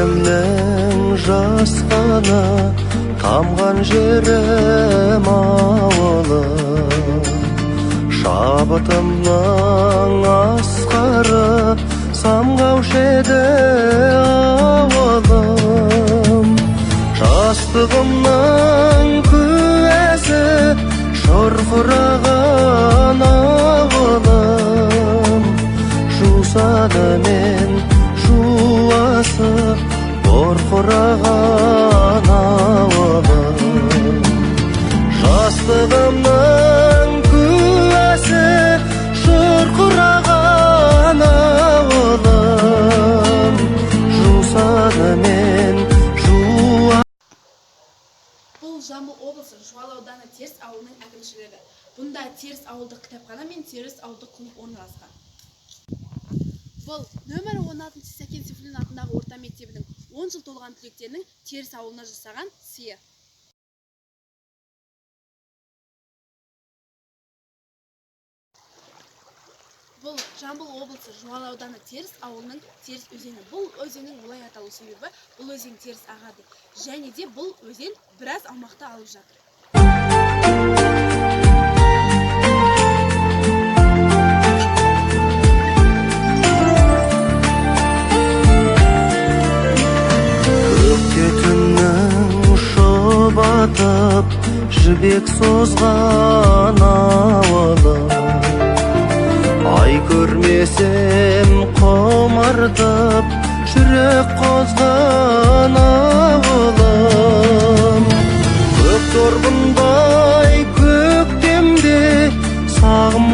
Жүрегімнің жасқаны тамған жерім ауылым, шабытымның асқары самғаушы еді ауылым. Жастығымның куәсі шұрқыраған ауылым, жусаны мен жуасы бұрқыраған ауылым. Жастығымның куәсі шұрқыраған ауылым, жусаны мен жуа. Бұл Жамбыл облысы, Жуалы ауданы, Теріс ауылының әкімшілігі. Бұнда Теріс ауылдық кітапхана мен Теріс ауылдық клуб орналасқан. Бұл нөмірі 16 Сәкен Сейфуллин атындағы орта мектебінің 10 жыл толған түлектерінің Теріс ауылына жасаған сыйы. Бұл Жамбыл облысы, Жуалы ауданы, Теріс ауылының Теріс өзені. Бұл өзеннің олай аталу себебі, бұл өзен теріс ағады және де бұл өзен біраз аумақты алып жатыр. Көкте түннің шұбатып жібек созған ауылым, ай көрмесем құмартып жүрек қозған ауылым. Көк торғындай көктемде сағым.